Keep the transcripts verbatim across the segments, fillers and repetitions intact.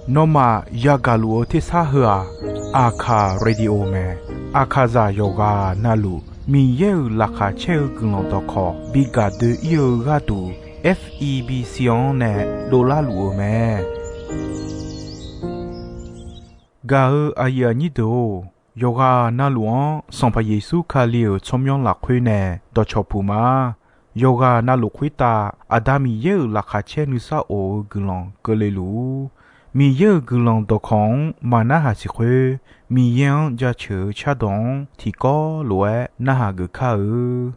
Nawmaf yagaq luf-eu tersar heu-aq, Aqkaq Radio mae. Aqkaqzaq yawqghaq navluf Miqyaer-euq laqkhaq caer-eu guiqlanq dawqkawq bi gaq doe-ir-eu gharduq, F E B C-anr nae dovlar luf-eu mae. Gaq-eu aqyuif aqnyir deuq-or, yawqghaq navluf-anr Sanqpaq Yeqsur Kali-euq tsawrmyanr lafkhoer nae dawqcawq puq ma. Yawqghaq navluf khoertav Aqda Miqyaer-euq laqkhaq caer nuisar of-eu guiqlanq keuvle luf-ur. Miqyaer-euq guiqlanq dawqkawq-anr maq narhaq siq khoer, Miqyaer-anr jaceuq-eu cardawq-anr tiqkawv lof-aer narhaq geuf kar-eu.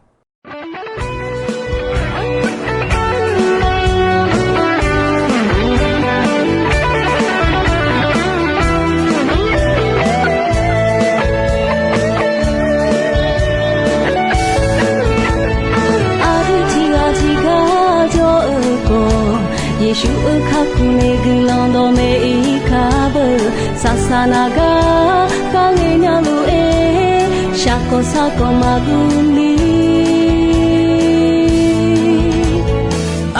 Aqdui tiqghaq tiqgar jawr-eu khawf, Yeqsur-euq kakhof nae guiqlanq dawqmaeq-ir kar beu. Saqsaq naq gar kharle nya lof-aer, shaqkawq sarkawq maqguv ni.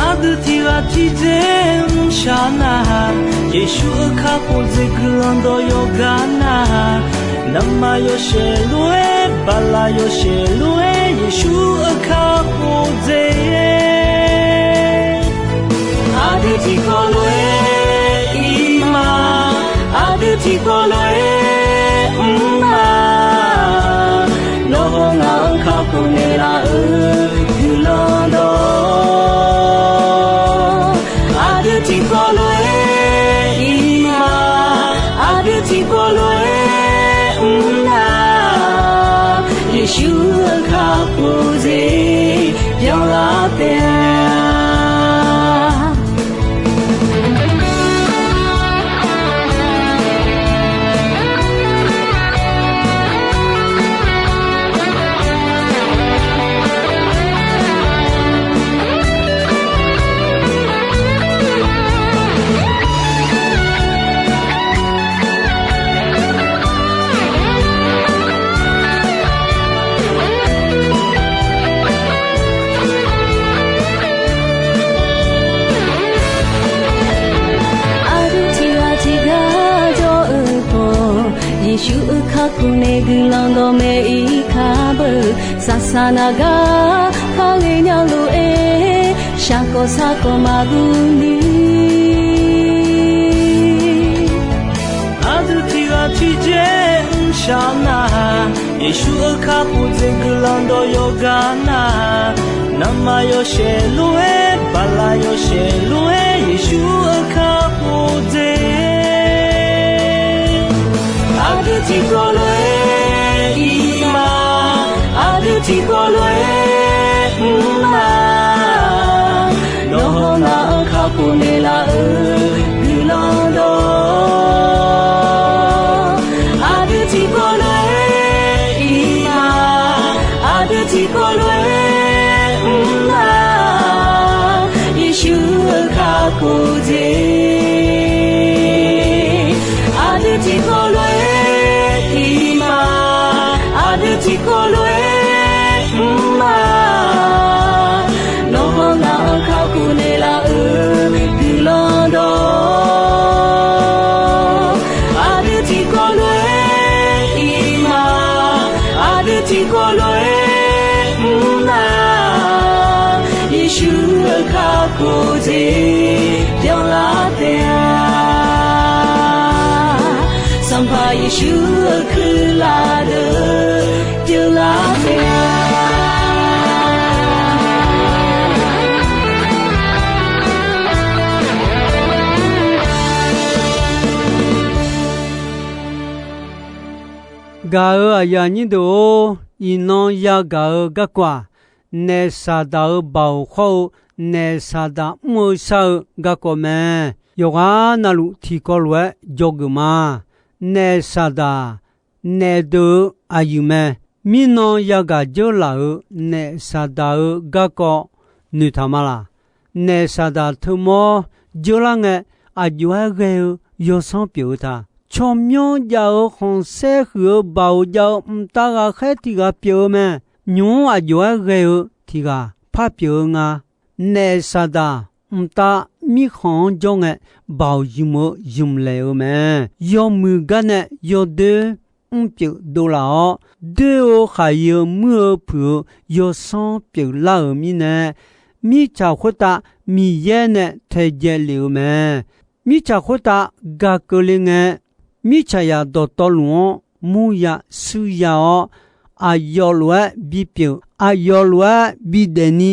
Aqdui tiqghaq tiqdzer mrshaq nar-aq, Yeqsur-euq kakhof dzaeq guiqlanq dawq yawqgar nar-aq, navmaqyawshaef lof-aer, baqlaqyawshaef lof-aer, Yeqsur-euq kakhof dzaeq. Aqdui tiqkawv lof-aer ir ma, aqdui tiqkawv lof-aer mr ma. Nawr hawr ngaq-anr kakhof naeqlaf-eu guiqlanq dawq, aqdui tiqkawv lof-aer ir ma, aqdui tiqkawv lof-aer mr nar, Yeqsur-euq kakhof dzaeq byanlar taef-a. Aqdui tiqghaq tiqgar jawr-eu khawf, Yeqsur-euq kakhof nae guiqlanq dawqmaeq-ir kar beu. Saqsaq naq gar kharle nya lof-aer, shaqkawq sarkawq maqguv ni. Aqdui tiqghaq tiqdzer mrshaq nar-aq, Yeqsur-euq kakhof dzaeq guiqlanq dawq yawqgar nar-aq, navmaqyawshaef lof-aer, baqlaqyawshaef lof-aer, Yeqsur-euq kakhof dzaeq. Aqdui tiqkawv lof-aer ir ma, aqdui tiqkawv lof-aer mr ma. Nawr hawr ngaq-anr kakhof naeqlaf-eu guiqlanq dawq, aqdui tiqkawv lof-aer ir ma, aqdui tiqkawv lof-aer mr ma. Yeqsur-euq kakhof dzaeq, aqdui tiqkawv lof-aer ir ma, aqdui tiqkawv lof-aer mr ma. Nawr hawr ngaq-anr kakhof naeqlaf-eu guiqlanq dawq, aqdui tiqkawv lof-aer ir ma, aqdui tiqkawv lof-aer mr ma. Yeqsur-euq kakhof dzaeq byanlar taef-a. Sanqpaq Yeqsur-euq kuirlaf deuq byanlar taef-a. Gaq-euq aqyuif aqnyir deuq-or, iqnan yagaq-eu garkawv-aq, naef Saqdaq-euq baoq khawr-eu naef Saqdaq mr-eu shar-eu garkawv mae. Yawqghaq navluf tiqkawv lof-aer dzawgeuf ma. Naef Saqdaq, naef deuq-eu aqyuif mae. Mirnan yagaq dzeurlaf-euq naef Saqdaq-eu garkawv noeqtaq ma laq. Naef Saqdaq teumawr dzeurlar ngae, aqjox-aer ghae-eu yawsanr pyeuf-eu ta. Tsawrmyanr jav-eu khanqsaer huiq-eu baoq jav-eu mqtav ghaqkhaer tiq ghaq pyeuf-eu mae. Nymq-mr aqjox-aer ghae-eu tiq ghaq par pyeuf-eu nga. Naef Saqdaq mqtav mirkhanq-anr jawr ngae, baoq ymq-eu ymq laeq-eu mae. Yawmuiq gar nae yawdoer mrpyeuf dovlaf-awr, doer-eu khaqyeu muir-eu puiq-eu yawsanr pyeuflar-euq mirnae, mirtsaq khoertav Miqyaer nae taedzae lef-eu mae. Mirtsaq khoertav gaq keuvle ngae, mirtsaqzaq dawqtawvluf-anr murya shuirya-awr, aqyawf lof-aer bipyeuf, aqyawf lof-aer bidaef ni,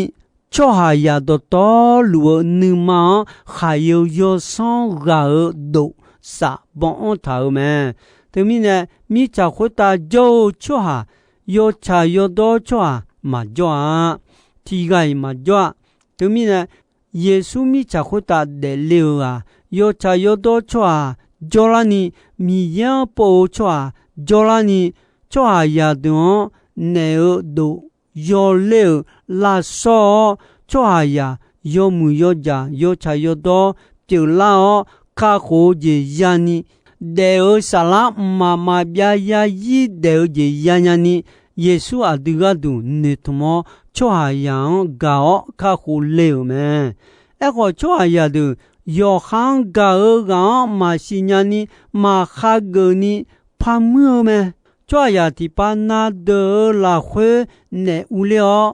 tsawrhaqzaq dawqtawvluf-eu nuima-anr khaqyeu yawsanr ghaq-eu dof saf baw anr taq-euq mae. Teumirnae, mirtsaq khoertav jawr-eu tsawrhaq, yawtsaq yawdawr tsawrhaq maqjawr-a. Tiqghaq-iq maqjawr-a. Teumirnae, Yeqsur mirtsaq khoertav daefle-euq-aq, yawtsaq yawdawr tsawrhaq jawrlarni, Miqyaer-anr pov-eu tsawrhaq jawrlarni, tsawrhaqzaq deuq-anr naef-eu dof yawler-euq lavshawr-awr, tsawrhaqzaq yawmuiq yawjaq yawtsaq yawdawr pyeuflar-awr, kakhof-eu jeq yani, daef-euq saflar mqmaq maqbyav zarzir daef-eu jeq yanya ni, Yeqsur aqdui gharduq noeqtmq-awr, tsawrhaqzaq-anr gaq-awr kakhof le-euq mae. Aerkhawf, tsawrhaqzaq deuq yawqha-anr gaq-eu ghaq-anr maqsiq nyani, maqkhav geufni parmuir-eu mae. Tsawrhaqzaq tiqpav na deuq-euq lafkhoer naef urler-awr,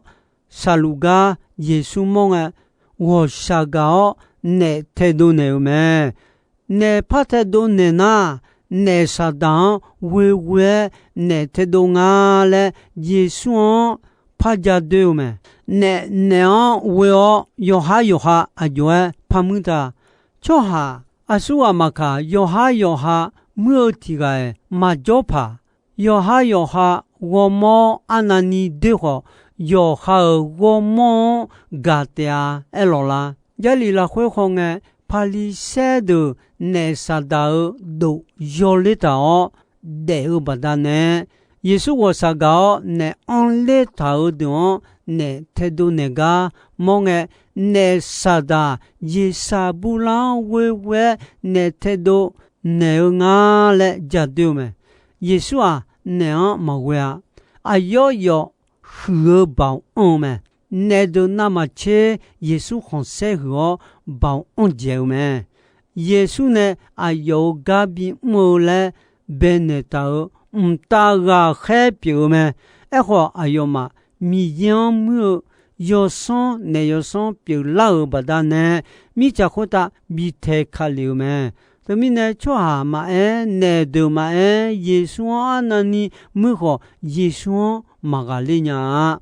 saqluf gar Yeqsur mawr ngae, ghawqshaq gaq-awr naef taedov naeq-euq mae. Naef par taedov naeq nar, naef Saqdaq-anr ghoeghoe-aer naef taedov nga laer Yeqsur-anr par ja doe-eu mae. Naef naeq-anr ghoe-awr yawqhar yawqha aqjox-aer parmuir ta. Tsawrhaq aqsurghaq maqkaq, yawqhar yawqha muir-eu tiq ghaq-iq maqjawr paq. Yawqhar yawqha ghawrmawr arnavni doer khawf, yawqha-euq ghawrmawr-anr gaq taef-a aerlawq lar. Jarlif lafkhoer khawngae, Paqliqsaer deuq naef Saqdaq-euq dof yawler taq-awr daef-eu baqdanae, Yeqsur ghawqshaq gaq-awr naef anrler taq-euq deuq-anr naef taedov naeq gar mawr ngae, naef Saqdaq Yeqsaqburlar-anr ghoeghoe-aer naef taedov naeq-eu nga laer ja doe-eu mae. Yeqsur-aq, naef-anr maqghoe-a. Aqyawf yawf huiq-eu baoq anr-eu mae. Naef deuq navmaqtser Yeqsur khanqsaer huiq-awr baoq anr dzaeq-eu mae. Yeqsur nae aqyawf-euq gar bimr-eu laer baenaeq taq-euq mqtav ghaqkhaer pyeuf-eu mae. Aerkhawf, aqyawfmaf Miqyaer-anr muir-eu yawsanr naef yawsanr pyeuflar-euq baqdanae, mirtsaq khoertav bi tae ka lef-eu mae. Teumirnae, tsawrhaq maqaer, naef deuq maqaer, Yeqsur-anr arnavni muir khawf, Yeqsur-anr maqghaqler nya-a.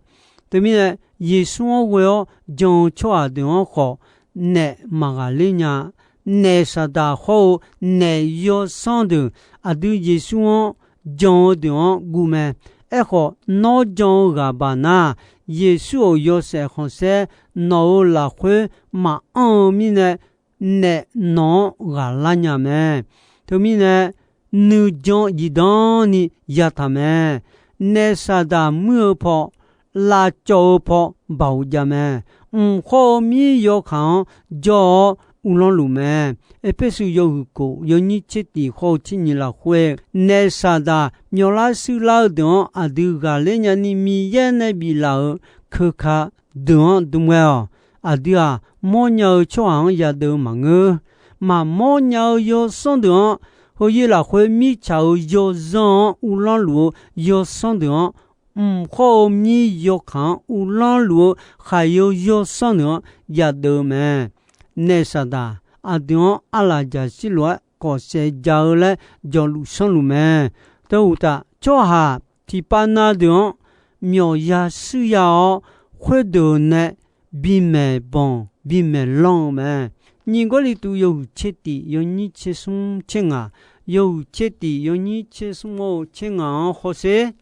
Teumirnae, Yeqsur-anr ghoe-awr jan-eu tsawrhaq deuq-anr khawf, naef maqghaqler nya-a. Naef Saqdaq hawr-eu naef yawsanr deuq aqdui Yeqsur-anr jan-eu deuq-anr guv mae. Aerkhawf, nawr jan-eu ghaq baq nar, Yeqsur-euq yawshaef khanqsaer nawq-euq lafkhoer maqanr-eu mirnae, naef nawq-anr ghaqlar nya mae. Teumirnae, nuijan zifdan ni yataq mae. Naef Saqdaq muir-eu paw, lavcawv-eu paw baoq jav mae. Mq khawr-eu mir yawkaq-anr jawr-awr uvlanr luf mae. Erpersu yawhuiq kof yawnyir tser tif khawr-eu tser nyiq lafkhoer, naef Saqdaq myawqlar shuirlar-eu deuq-anr aqdui ghaqler nyani Miqyaer nae biflaf-euq keuka deuq-anr dm ghae-awq. Aqdui-aq, mawrnya-eu tsawrhaq-anr yadeuv-eu maqngeur. Maqmawr nya-eu yawsanr deuq-anr, heu yaer lafkhoer mirtsaq-euq yawzanr-anr uvlanr luf-eu yawsanr deuq-anr, mq khawr-eu mir yawkaq-anr uvlanr luf-eu khaqyeu yawsanr deuq-anr yadeuv-eu mae. Naef Saqdaq aqdui-anr arlaqjaq shir lof-aer kawqsaef ja-eu laer jawqluf sanrluf mae. Teu uqtaf, tsawrhaq tiqpav na deuq-anr myawqya shuirya-awr, khoerdeuq nae bimaeq banq bimaeq lanr-eu mae. Nyiq Gawrliqtu yawhuiq tser tif yawnyir tser smr tser ngaq, yawhuiq tser tif yawnyir tser smr-eu tser ngaq-anr hawsher.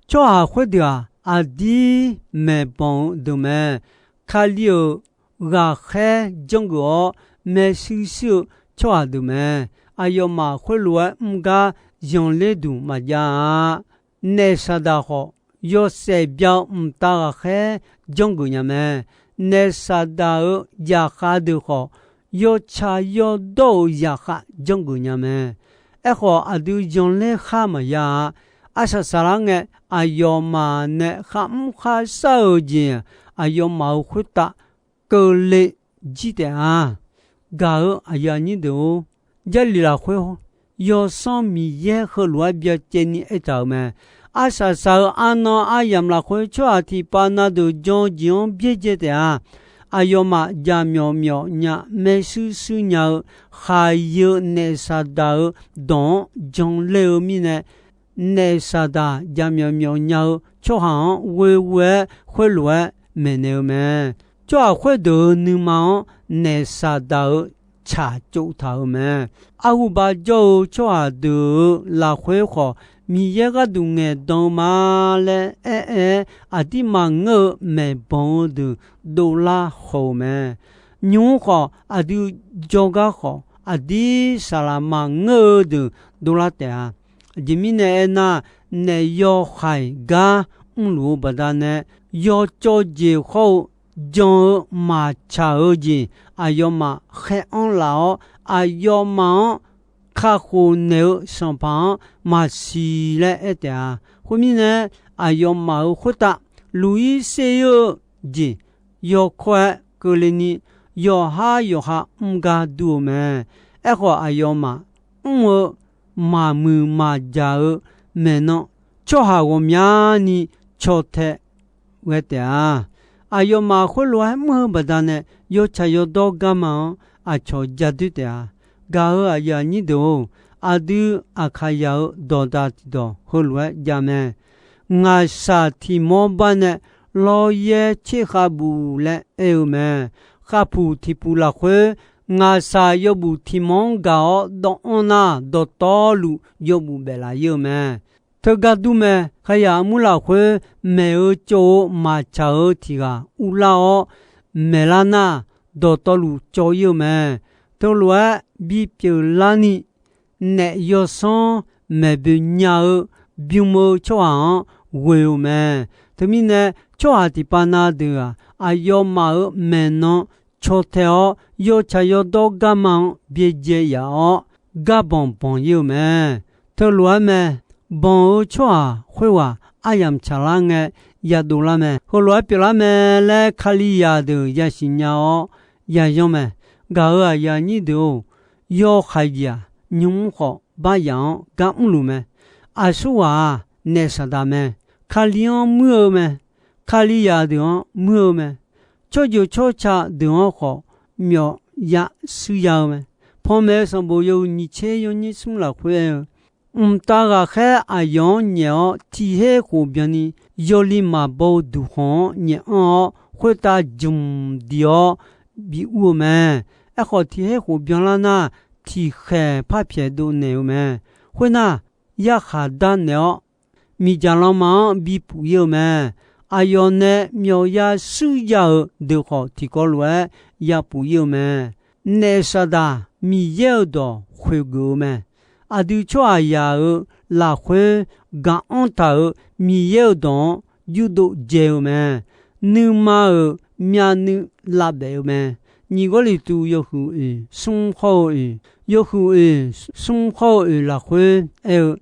Tsawrhaq khoerdeuq-aq, aqdir maeqbanq-eu deuq mae. Kali-euq ghaqkhaer janrgeuf-awr maershuir shuir-eu tsawrhaq deuq mae. Aqyawfmaf khoerlof-aer mr gar zanqler duq maqjav-a. Naef Saqdaq khawf, yawshaef bya-eu mqtav ghaqkhaer janrgeuf nya mae. Naef Saqdaq-euq zaqkhav deuq khawf, yawtsaq yawdawr-euq zaqkhav janrgeuf nya mae. Aerkhawf, aqdui zanqler khar maqya-a. Arsaq saqlar ngae, aqyawfmaf nae kharmr kharshar-euq jeq, aqyawfmaf-euq khoertav keuvle jir taef-a. Gaq-eu aqyuif aqnyir deuq-or, Jarlif lafkhoer Yawsanr Miqyaer heulof-aer byacaevni aertaq-euq mae. Arsaq saq-euq arnan aryamq lafkhoer tsawrhaq tiqpav na deuq jan-eu jeq-anr byaerdzae taef-a. Aqyawfmaf jaqmyawf myawf nya maershuir shuir nya-eu khaqyeu naef Saqdaq-euq dawq-anr janler-eu mirnae, naef Saqdaq jaqmyawf myawf nya-eu tsawrhaq-anr ghoeghoe-aer khoerlof-aer maeqnaeq-eu mae. Tsawrhaq khoerdeuq-euq nuima-anr naef Saqdaq-euq tsaq tsov taq-euq mae. Arhuba jawr-eu tsawrhaq deuq-euq lafkhoer khawf, Miqyaer gharduq ngaeqdan-eu ma laer aer-aer, aqdirmaf ngeur-eu maeqbanq-eu deuq dovlar haw-eu mae. Nymq-mr khawf, aqdui jawrgar khawf, aqdir saqlaq maqngeur-eu deuq dovlar taef-a. Aqjeq mirnae aernar, naef yawhaiq gar mrluf-eu baqdanae, yawcawv jeq hawr-eu jan-eu maqtsaq-eu jeq aqyawfmaf khaer-anr laf-awr, aqyawfmaf-anr kakhof naeq-eu Sanqpaq-anr maqsiq laer aer taef-a. Khoermirnae, aqyawfmaf-euq khoertav luq-ir ser-ir-eu jeq yawkawr-aer keuvle ni, yawqhar yawqha mr gar dur-eu mae. Aerkhawf, aqyawfmaf mr-eu maqmuiq maqjaq-eu maeqnan, tsawrhaq ghawqmyani caw tae ghae taef-a. Aqyawfmaf khoerlof-aer mr-eu baqdanae, yawtsaq yawdawr garma-anr aqcawq ja doer taef-a. Gaq-euq aqyuif aqnyir deuq-or, aqdui Aqkaqyaq-euq dawqdaq tiqdawq heulof-aer jav mae. Ngaqshaq tiq mawr bar nae lawryaer tser khavbuf laer aer-eu mae. Khavpuq tiq puq lafkhoer, ngaqshaq yawbuf tiq mawr-anr gaq-awr dawvanr nar, dawqtawvluf yawbuf baef laf-ir-eu mae. Teugar dur mae. Khayaq armur lafkhoer maeq-eu cawv-eu maqtsaq-eu tiq ghaq urlar-awr, maeqlar nar, dawqtawvluf cawv-ir-eu mae. Teulof-aer bipyeuf larni, naef yawsanr maeqboeq nya-eu bym-eu tsawrhaq-anr ghoe-eu mae. Teumirnae, tsawrhaq tiqpav na deuq-aq, aqyawfmaf-euq maeqnan caw tae-awr, yawtsaq yawdawr garma-anr byaerdzae yaf-awr, gar banq banq-ir-eu mae. Teulof-aer mae. Banq-eu tsawrhaq khoerghaq aryamq tsaqlar ngae yadov lar mae. Heulof-aer pyeuflar mae laer Kalizaq deuq yasiq nya-awr yayanr mae. Gaq-euq aqyuif aqnyir deuq-or, yawhaiq jeq-aq, nymq-mr khawf baryaf-anr gar mrluf mae. Aqsurghaq-aq, naef Saqdaq mae. Kali-anr muir-eu mae. Kalizaq deuq-anr muir-eu mae. Tsawrjeuq tsawrca deuq-anr khawf myawf ya shuir ya-eu mae. Panmaeq-eu sanqbof yawhuiq nyiq tser yawnyir smr lafkhoer aer-eu, Mqtav ghaqkhaer aqyawf-anr nyaef-awr, tiq her khof byanni, yawli maqbaw-eu duqkhanq-anr nyaef anr-awr, khoertav jmq diq-awr bi ur-eu mae. Aerkhawf, tiq her khof byanlar nar, tiq khaeq par pyaeq dovnaeq-eu mae. Khoernar, yarkhaq darnaeq-awr, miqdzaq lanma-anr bipuf-ir-eu mae. Aqyawf nae myawf ya shuir ya-euq deuq khawf, tiqkawv lof-aer yapuf-ir-eu mae. Naef Saqdaq Miqyaer-euq dawq khoeqgeuf-eu mae. Aqdui tsawrhaqzaq-euq lafkhoer gaq-anr taq-euq Miqyaer-euq dawq-anr yurdov dzae-eu mae. Nuima-euq myavnuiv lavbaef-eu mae. Nyiq Gawrliqtu yawhuiq oeq smr khawr-eu oeq, yawhuiq oeq smr khawr-eu oeq lafkhoer aer-eu,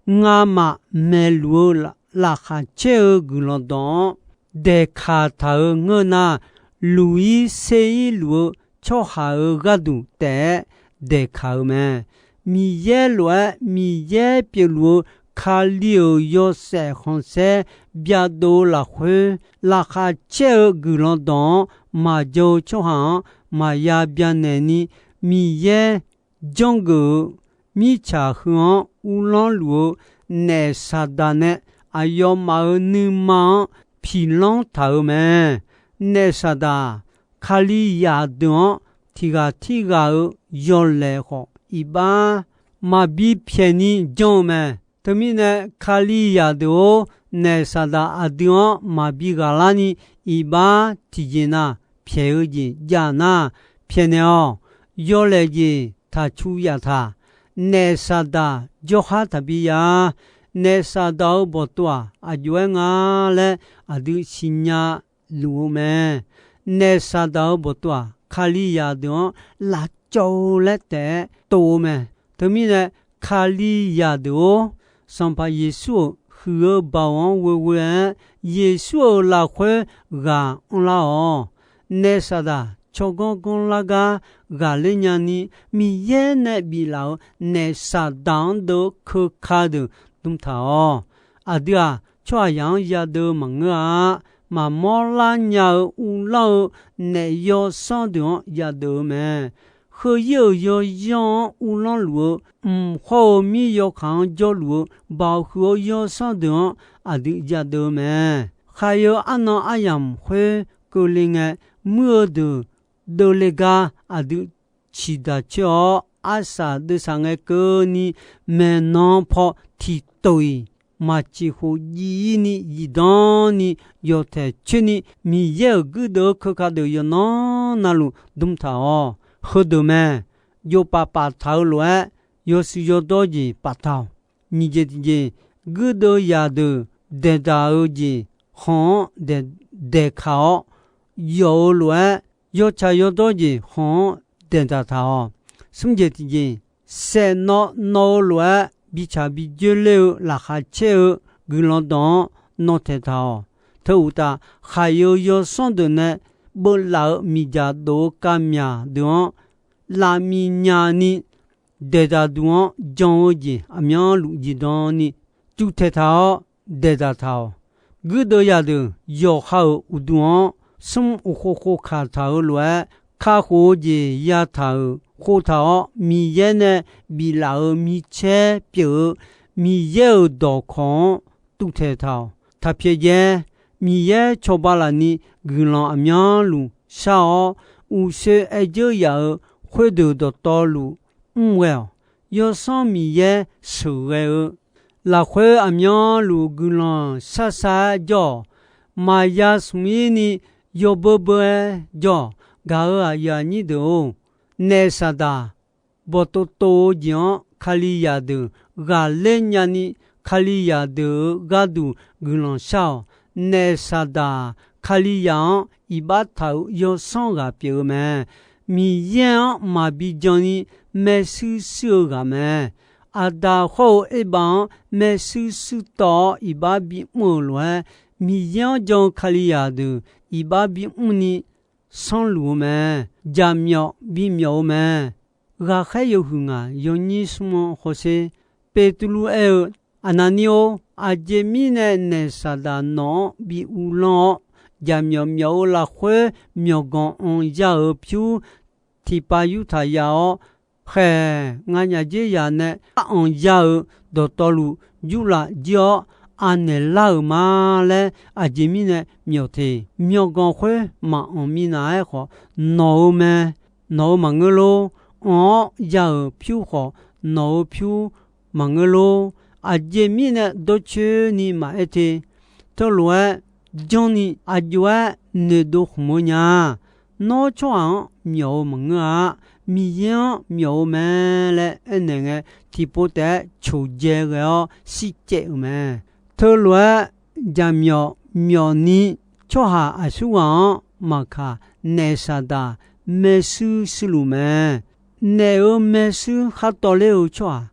Ngamaf maeqluf-eu laqkhaq caer-eu guiqlanq dawq-anr daeqkaq taq-euq ngeur nar, luq-ir ser-ir luf-eu tsawrhaq-euq gharduq taef-aer daeqkaq-eu mae. Miqyaer lof-aer Miqyaer pyeufluf-eu Kali-euq yawshaef khanqsaer byadov-eu lafkhoer, laqkhaq caer-eu guiqlanq dawq-anr maqjan-eu tsawrhaq-anr maqya byanaeq ni, Miqyaer janrgeuf-eu mirtsaq heu-anr uvlanr luf-eu naef Saqdaq nae aqyawfmaf-euq nuima-anr piqlanr taq-euq mae. Naef Saqdaq Kalizaq deuq-anr tiq ghaq tirghaq-euq yawlaeq khawf iqbax maqbi pyaeqni janr-eu mae. Teumirnae, Kalizaq deuq-or, naef Saqdaq aqdui-anr maqbi ghaqlarni iqbax tiqjeq na pyaeq-eu jeq jav nar, pyaeqnaeq-awq. Yawlaeq jeq taqcu yaf taq. Naef Saqdaq jawrkhar taqbi ya. Naef Saqdaq-euq bawqtov-aq, aqjox-aer nga laer aqdui siqnya luf-eu mae. Naef Saqdaq-euq bawqtov-aq, Kalizaq deuq-anr lafcawv-eu laer taef-aer tov-eu mae. Teumirnae, Kalizaq deuq-or, Sanqpaq Yeqsur-euq huiq-eu baoq-anr ghoeghoe-aer, Yeqsur-euq lafkhoer ghaq anrlar-awq. Naef Saqdaq tsawrganr ganr lar gar ghaqler nyani, Miqyaer nae biflaf-euq naef Saqdaq-anr deuv-eu keuka deuq dm taq-awq. Aqdui-aq, tsawrhaqzaq-anr yadeuv-eu maqngeur-a. Maqmawr lar nya-eu uvlanr-eu naef yawsanr deuq-anr yadeuv-eu mae. Heu ir-euq yawyanr-anr uvlanr luf-eu, mq hawr-eu mir yawkaq-anr jawrluf-eu, baoq huiq-eu yawsanr deuq-anr aqdui yadeuv-eu mae. Khaqyae-eu arnan aryamq khoer keuvle ngae, muir-eu deuq deuvle gar aqdui ciqdaq coer-awr, arsaq deuvsaq ngae keuvni, maeqnan paw tiqtof-iq maqciq khof jiv-ir ni zifdan ni yawtaeq coer ni, Miqyaer-euq guirdeuv-eu keuka deuq yawqnan navluf dm taq-awq. Heudeuq mae. Jofpaf paftaq-eu lof-aer, yawshuif yawdawr jeq paftaq-awq. Nyiq jeq tiqjeq, guirdeuv zaqdeuq daeqdaq-eu jeq khanq-anr daeqkaq-awr, yawf-eu lof-aer, yawtsaq yawdawr jeq khanq-anr daeqdaq taq-awq. Smr jeq tiqjeq, saeqnawv nawv-eu lof-aer, bitsaq bijoer ler-eu laqkhaq caer-eu guiqlanq dawq-anr nawtaeq taq-awq. Teu uqtaf, khaqyae-eu yawsanr deuq nae beuvlaf-eu miqdzaq dof-eu kavmyaq deuq-anr lavmiq nyani, daeqdaq duq-anr jan-eu jeq aqmyanluf jeqdan ni cuvtaeq taq-awr daeqdaq taq-awq. Guirdeuv zaqdeuq yawqha-euq uqduq-anr smr uqkhov khov kaq taq-eu lof-aer, kakhof-eu jeq yataq-euq khov taq-awr, Miqyaer nae biflaf-euq micaer pyeuf-eu Miqyaer-euq dawqkawq-anr tuvtaeq taq-awq. Taq pyaeq jae. Miqyaer cawba lafni guiqlanq aqmyanluf shar-awr, uqshoe aer dzeur yaf-euq khoerdeuq dawqtawvluf mr ghae-awq. Yawsanr Miqyaer sheuqghae-eu lafkhoer aqmyanluf guiqlanq shar shar-aer jawr-awq. Maqya smq-ir ni yawbeur beur-aer jawr-awq. Gaq-euq aqyuif aqnyir deuq-or, naef Saqdaq bawqtov tov-eu jeq-anr Kalizaq deuq ghaqler nyani, Kalizaq deuq-euq gharduq guiqlanq shar-awq. Naef Saqdaq Kalizaq-anr iqbax taq-euq yawsanr ghaq pyeuf-eu mae. Miqyaer-anr maqbi jan ni maershuir shuir-eu ghaq mae. Aqdaq hawr-eu Erbav-anr maershuir shuir tawv-awr iqbax bimr-euq lof-aer, Miqyaer-anr jan-eu Kalizaq deuq iqbax bimr ni sanrluf-eu mae. Jaqmyawf bimyawf-eu mae. Ghaqkhaer yawhuiq ngaq yawnyir smr-anr hawsher. Beqtuvluv aer-eu, Aqnaqnir-or, aqjeq mirnae naef Saqdaq nawq-anr bi uvlanr-awr, jaqmyawf myawf-eu lafkhoer myawqganq anq ya-euq pyur tiqpav yurtaq ya-awr, khaeq nganyaf dzerzaq nae aranq ya-euq dawqtawvluf yurlaf jir-awr, anaeq lar-euq ma laer aqjeq mirnae myawf teq. Myawqganq khoer maqanq minav-aer khawf, nawq-eu mae, nawq-eu maqngeur lor. Anq-awr ya-euq pyur khawf, nawq-eu pyur maqngeur lor. Aqjeq mirnae dawrcoeni maqaer te. Teulof-aer janrni aqjox-aer noeqdov khmq-eu nya. Nawr tsawrhaq-anr myawf-eu maqngeur-a. Miqyaer-anr myawf-eu mae laer aernaeq ngae, tiqpov taef-aer coqdzae ghae-awr shircaev-euq mae. Teulof-aer jaqmyawf myawf ni, tsawrhaq aqsurghaq-anr maqkaq, naef Saqdaq maershuir shuirluf mae. Naef-euq maershuir khar tawv ler-eu tsawrhaq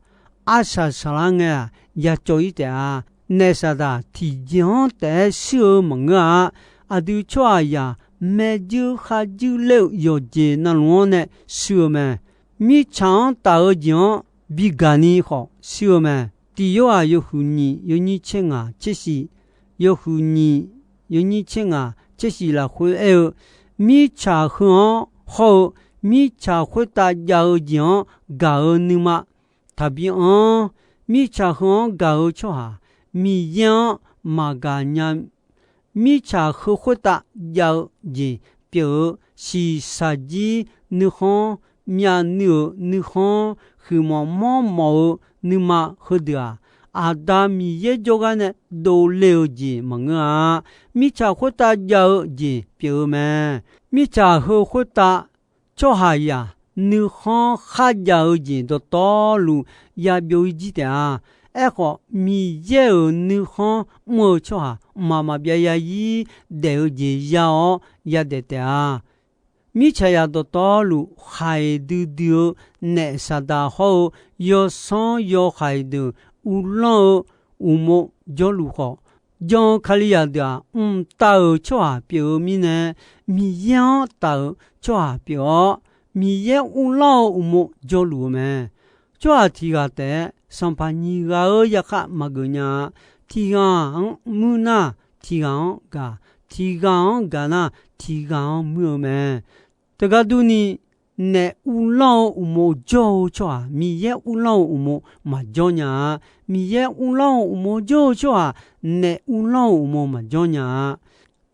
arsaq saqlar ngae-aq, yacawv-ir taef-a. Naef Saqdaq tiqjeq-anr taef-aer shuir-eu maqngeur-a. Aqdui tsawrhaqzaq maerjuir kharjuir ler-euq yawqjeq navluf-anr nae shuir-eu mae. Mirtsaq-anr taf-eu jeq-anr bigaq ni khawf shuir-eu mae. Tiq Yorhaq yawhuiq nyiq yawnyir tser ngaq tser shif, yawhuiq nyiq yawnyir tser ngaq tser shif lafkhoer aer-eu, mirtsaq heu-anr hawr-eu mirtsaq khoertav jav-eu jeq-anr gaq-eu nuima taqbi anr. Mirtsaq heu-anr gaq-eu tsawrhaq Miqyaer-anr maqgaq nya. Mirtsaq heu khoertav jav-eu jeq pyeuf-eu shiqshaq jir nuikhanr, myavnuiv-euq nuikhanr, huiqmawf mawrmawf-eu nuima heudeuq-aq, Aqda Miqyaer jawrgar nae dovle-eu jeq maqngeur-a. Mirtsaq khoertav jav-eu jeq pyeuf-eu mae. Mirtsaq heu khoertav tsawrhaqzaq nuikhanr kharjav-eu jeq dawqtawvluf yabyov-ir jir taef-a. Aerkhawf, Miqyaer-euq nuikhanr mr-eu tsawrhaq mqmaq maqbyav yazir daef-eu jeq ya-awr yadaef taef-a. Mirtsaqzaq dawqtawvluf khaiq duidui-eu naef Saqdaq hawr-eu yawsanr yawhaiq deuq uvlanr-eu uqmov jawrluf khawf, jan-eu Kalizaq deuq-aq, mqtav-euq tsawrhaq pyeuf-eu mirnae, Miqyaer-anr taf-euq tsawrhaq pyeuf-awr, Miqyaer uvlanr-eu uqmov jawrluf-eu mae. Tsawrhaq tiq ghaq taef-aer sanqpaq nyiq ghaq-euq yarkhaq maqgeuf nya-a. Tiq ghaq-anr muir nar, tiq ghaq-anr gaq, tiq ghaq-anr gaq nar, tiq ghaq-anr muir-eu mae. Teugar durni, naef uvlanr-eu uqmov jawr-eu tsawrhaq, Miqyaer uvlanr-eu uqmov maqjawr nya-a. Miqyaer uvlanr-eu uqmov jawr-eu tsawrhaq, naef uvlanr-eu uqmov maqjawr nya-a.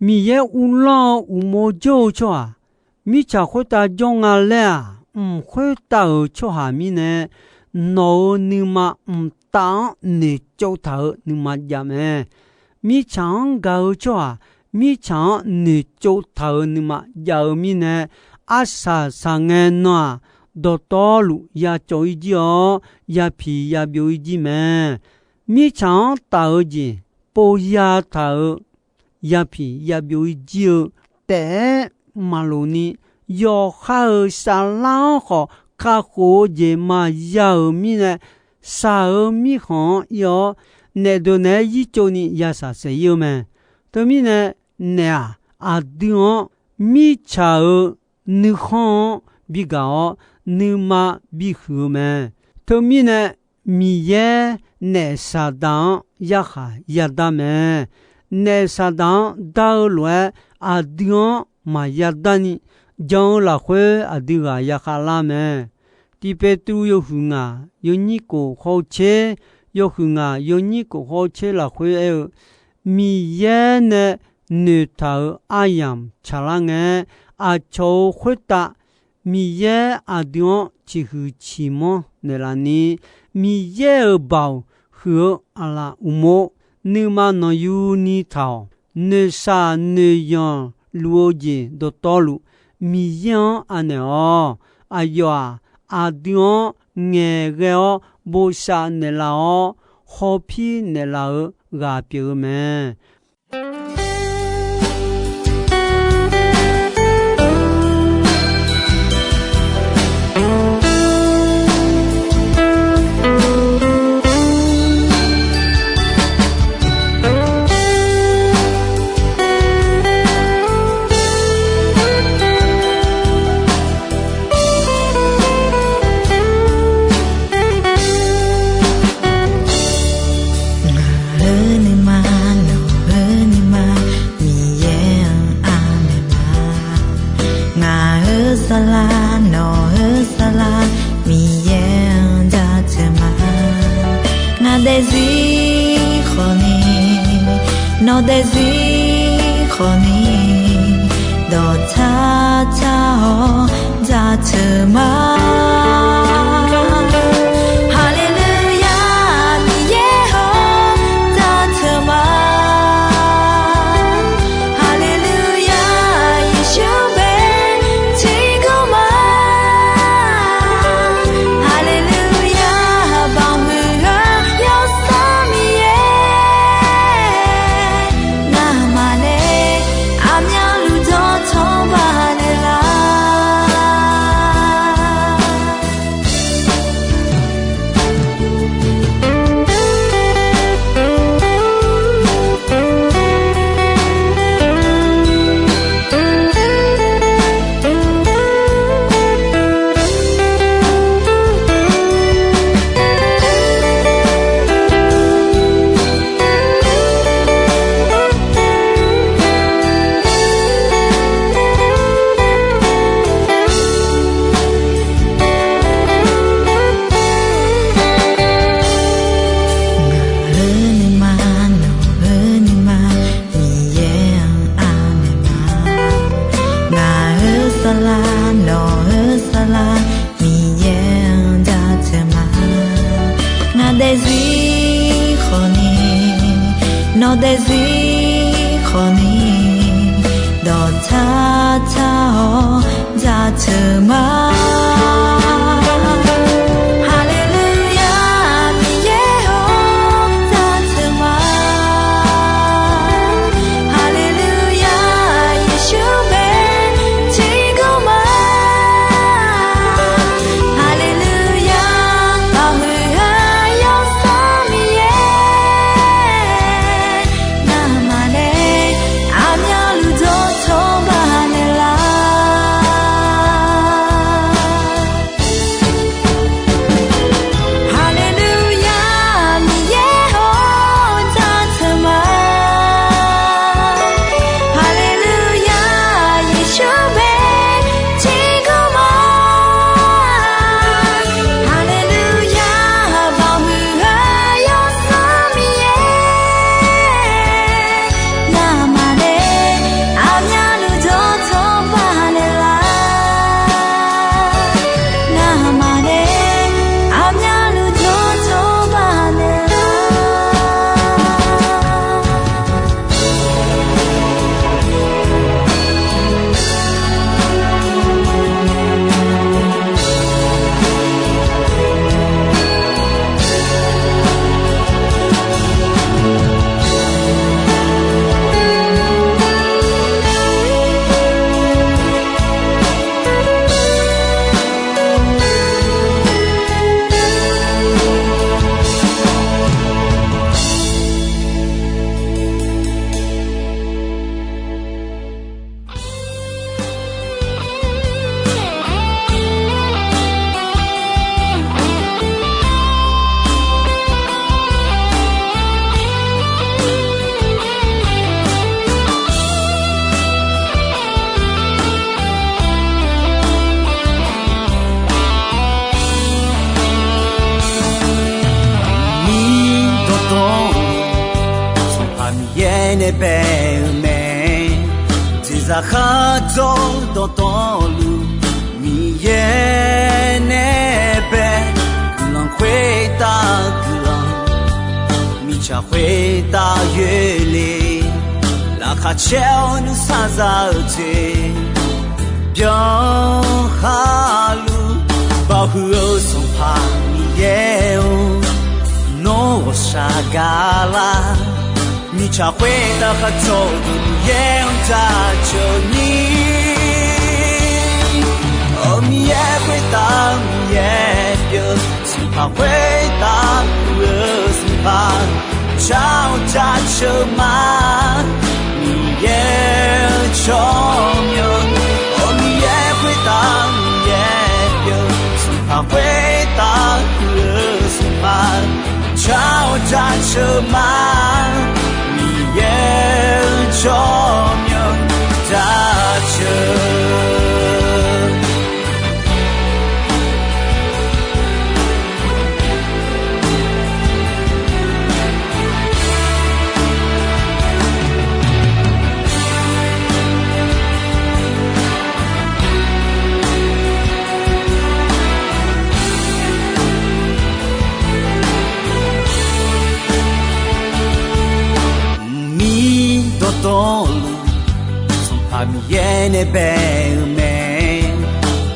Miqyaer uvlanr-eu uqmov jawr-eu tsawrhaq, mirtsaq khoertav jawr nga laer-aq, mq khoertav-euq tsawrhaq mirnae, nawq-euq nuima mqtav-anr noeqtsov taq-euq nuima jav mae. Mirtsaq-anr gaq-eu tsawrhaq, mirtsaq-anr noeqtsov taq-euq nuima jav-eu mirnae, arsaq saqngae nan-aq, dawqtawvluf ya cawv-ir jir-awr, ya piq ya byov-ir jir mae. Mirtsaq-anr taf-eu jeq pov ya taq-euq, ya piq ya byov-ir jir-eu taef-aer maqloq ni, yawqha-euq saflar-anr khawf kakhof-eu jeq maqya-euq mirnae, shaq-eu mirkhanq-anr ir-awr, naef deuq naeq-aer yir tsov ni ya shaq saef-ir-eu mae. Teumirnae, naef-aq, aqdui-anr mirtsaq-euq nuikhanr-anr bi gaq-awr, nuima bihuiq-eu mae. Teumirnae, Miqyaer naef Saqdaq-anr yarkhaq yadar mae. Naef Saqdaq-anr dar-eu lof-aer, aqdui-anr maqya darni, jan-eu lafkhoer aqdui ghaq ya khavlar mae. Tiq Peqtruv yawhuiq ngaq yawnyir kof hawr-eu tser, yawhuiq ngaq yawnyir kof hawr-eu tser lafkhoer aer-eu, Miqyaer nae noeqtaq-euq aryamq tsaqlar ngae, aqcawq-euq khoertav Miqyaer aqdui-anr ciqhuiq ciqmanr naeqlaf ni, Miqyaer-euq baoq huiq-eu aqlaf uqmov, nuima nanqyuni taq-awq. Noeqshaq noeqyanq luf-eu jeq dawqtawvluf, Miqyaer-anr anaeq-awq. Aqyawf-aq, aqdui-anr ngaeqghae-awr bosav naeqlaf-awr, hawpir naeqlaf-eu ghaq pyeuf-eu mae. Ngaq-euq nuima, nawq-euq nuima, Miqyaer-anr anaeq ma. Ngaq-euq saflar, nawq-euq saflar, Miqyaer-anr jaceuq ma. Ngaq daefzir khawfni, nawq daefzir khawfni, dawqtsar tsar-awr jaceuq ma. Haleluya, Miqyaer-or, jaceuq ma. Haleluya, Yeqsur bae tiqkawv ma. Haleluya, baoq huiq-eu Yawsanr Miqyaer, ngamaf nae aqmyanluf dawqtawvluf baqnaeq laf. Ngaq-euq nuima, nawq-euq nuima, Miqyaer-anr anaeq ma. Ngaq-euq saflar, nawq-euq saflar, Miqyaer-anr jaceuq ma. Ngaq daefzir khawfni, nawq daefzir khawfni, dawqtsar tsar-awr jaceuq ma. Haleluya, Miqyaer-or, jaceuq ma. Haleluya, Yeqsur bae tiqkawv ma. Haleluya, baoq huiq-eu Yawsanr Miqyaer, Nae bae-eu mae. Jeqzaq khardzawr dawqtawvluf, Miqyaer nae bae. Guiqlanq khoertav guiqlanq, mirtsaq khoertav yoerle. Laqkhaq caer-awr nuisar za-eu jeq, byan khaluf. Baoq huiq-eu Sanqpaq Miqyaer-or, nawr ghawqshaq gaqlar. Mirtsaq khoertav khardzawr-eu Miqyaer-anr jaceuq ni. Awq, Miqyaer khoertav Miqyaer pyeuf, Sanqpaq khoertav puq-eu Sanqpaq, car-awr jaceuq ma. Miqyaer-eu tsawrmyanr, awq, Miqyaer khoertav Miqyaer pyeuf, Sanqpaq khoertav puq-eu Sanqpaq, car-awr jaceuq ma. Miqyaer-eu tsawrmyanr jaceuq. Mqmir dawqtawvluf, Sanqpaq Miqyaer nae bae-eu mae.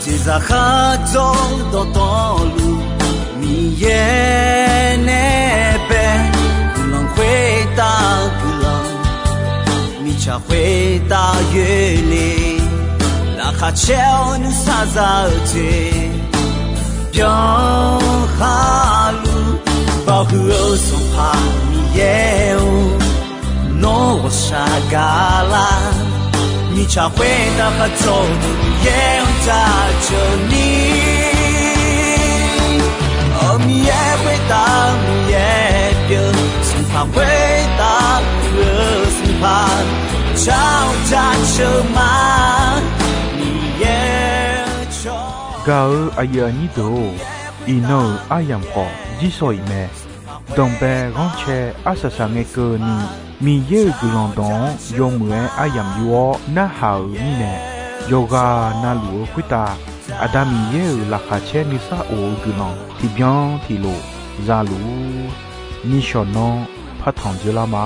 Jeqzaq khardzawr dawqtawvluf, Miqyaer nae bae. Guiqlanq khoertav guiqlanq, mirtsaq khoertav yoerle. Laqkhaq caer-awr nuisar za-eu jeq, byan khaluf. Baoq huiq-eu Sanqpaq Miqyaer-or, nawr ghawqshaq gaqlar. Mirtsaq khoertav khardzawr-eu Miqyaer-anr jaceuq ni. Awq, Miqyaer khoertav Miqyaer pyeuf, Sanqpaq khoertav puq-eu Sanqpaq, car-awr jaceuq ma. Miqyaer-eu tsawrmyanr. Gaq-eu aqyuif aqnyir deuq-or, iqnan-euq aryamq khawf jirsawq iq mae. Danqbae ghanrcae arsaq saq ngae keuvni, Miqyaer-euq guiqlanq dawq-anr yawmuiq-aer aryamq yur-awr narhaq-euq mirnae, yawqghaq navluf-eu khoertav Aqda Miqyaer-euq laqkhaq caer nuisar of-eu guiqlanq tiqbyan tiqlof za luf-ur. Nishawq nanr partanq dzoerlar ma.